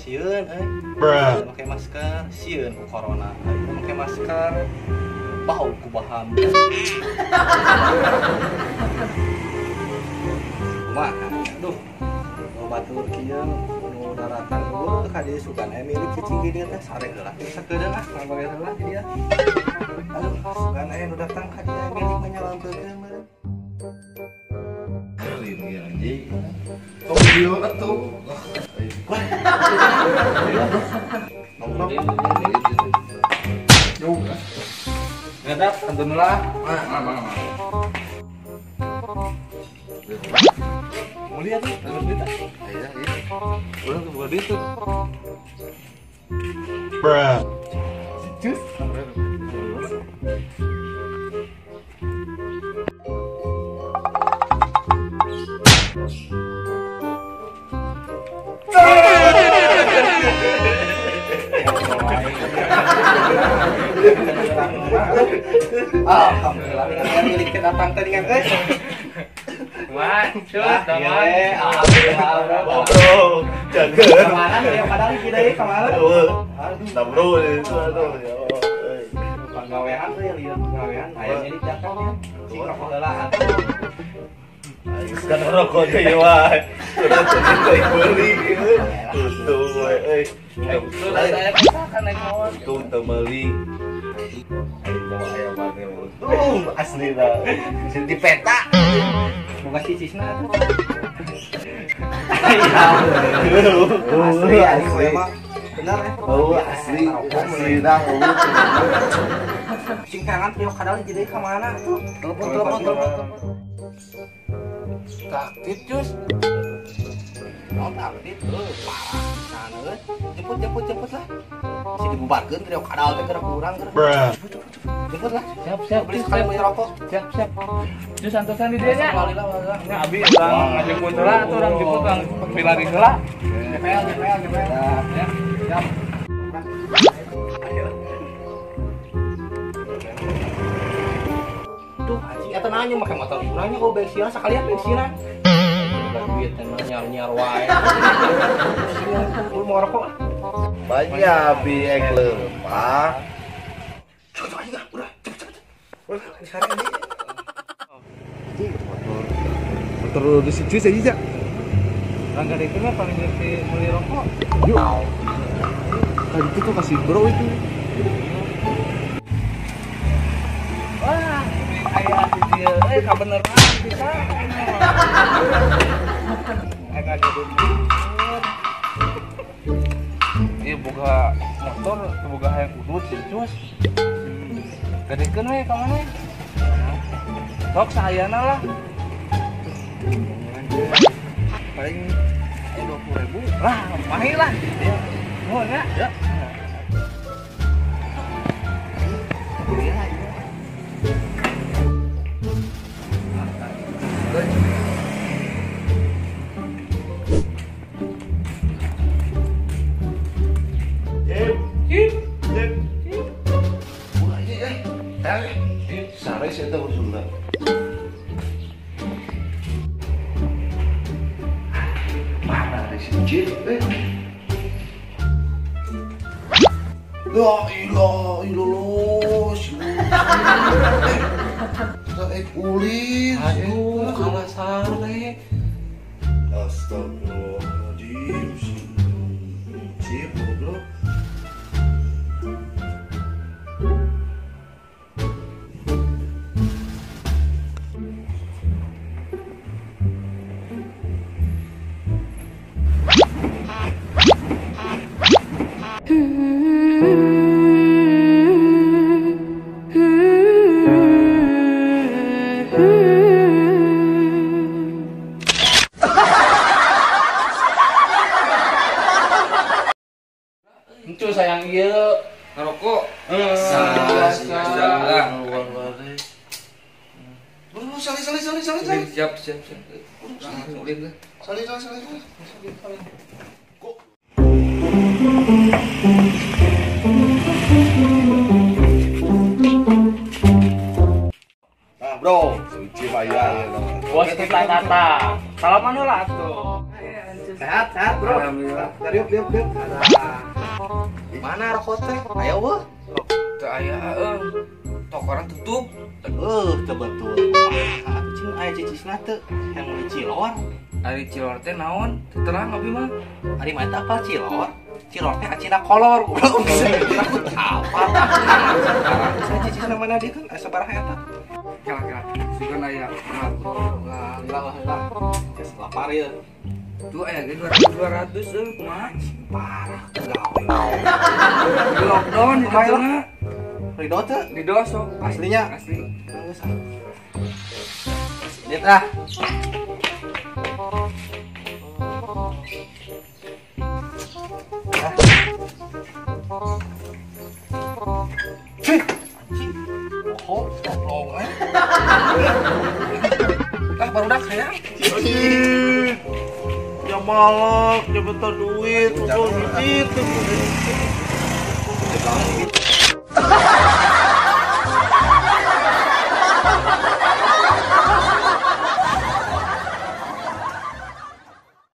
Sieun euy. Make masker, sieun ku corona. Aing make masker. Bau ku bahan. Kumaha? Aduh. Batur kieu nu daratan eueuh ka dieu sugan aya milik cicing di dieu teh sare heula sakedeung ah mangga heula di dieu. Aduh, sugan aya nu datang ka dieu milik menyalonkeun meureun. Keren ya anjing. Tong video atuh. Wah. Nongkrong. Yo. Ngadap pantun lah. Mangga. Mau lihat tuh, ada duit ah? Iya, iya. Udah tuh buka duit tuh. Bruh. Cus. Alhamdulillah, dengan milik datang tadi kan, Wah, cus, damai. Alhamdulillah, bro. Jaga. Kemana ya padahal kita ini kemana? Nah, bro, itu aduh ya. Panggawean tuh ya lihat panggawean. Aya milik datang ya. Cing rokok heula atuh. Kan rokok teh ya wae. Udah teh beli. Untung we euy. Kan naik mawar. Untung teu meuli. Aing teh aya maneh untung asli dah. Di peta. Buka cicisna atuh. Asli asli emang benar ya. Oh asli asli dah. Cing tangan priok kadal jadi ka mana tuh? Telepon telepon. Taktit cus. Naon taktit euy parah sana euy. Jemput lah. Si dibubarkeun priok kadal teh geura kurang geura. Jemput lah. Siap. Beli sekali beli rokok. Siap. Cus antosan di dieu nya. Alhamdulillah. Nya abi urang ngajemput heula atuh urang jemput urang pilari heula. JPL. Ya, siap. Duh, anjing eta nanya make motor urangnya kok bensinan sakalian bensinan. Duit teh nyar-nyar wae. Lu mau rokok? Banyak abi ek leumpah. Cukup anjing ah, udah cepet. Udah, disare anjing. Motor di situ saja. Langgar itu mah paling ngerti beli rokok. Yuk. Tadi itu tuh kasih bro itu. Wah, ini aya di dieu euy kabeneran bisa. Eka jadi. Ieu boga motor, boga hayang udut sih, cus. Gadekeun we ka maneh. Sok saayana lah. Paling 20.000 lah, mahi lah. Ya. Nuhun ya. Ya. Jip. Ulah ini eh. Sare sih eta usulna. Mana ada si Jip eh? La ilaha illallah. Kita ulin. Aduh, kalah sare. Astagfirullahaladzim. Jip goblok. Encu sayang ieu ngerokok. Biasa. Bro, sali. Siap. Langsung ulin lah. Sali. Kok. Nah, bro, suci bayar. Bos kita datang. Salaman heula atuh. Sehat, sehat, bro. Alhamdulillah. Liuk, liuk, liuk. Mana rokok teh? Aya eueuh. Teu aya eueuh. Tokoran tutup. Teu betul. Wah, cing aya cicisna teu yang meuli cilor. Ari cilor teh naon? Teu terang abi mah. Ari mah eta apal cilor? Cilor teh acina kolor. Goblok. Aku apa? Saya cicisna mana dia kan aya sabaraha eta? Kela-kela. Sugan aya. Lah, lah, lah. Geus lapar ieu. Tuh aya ge 200 eueuh kumaha? Parah gawe. Di lockdown Kumaha itu. Ridho teu? Ridho sok. Aslinya? Asli. Geus. Lihat ah. Cih, anjing. Oh, goblok eh. Tah barudak hayang. Cicit. Ya malak, ya bentar duit, udah cicit.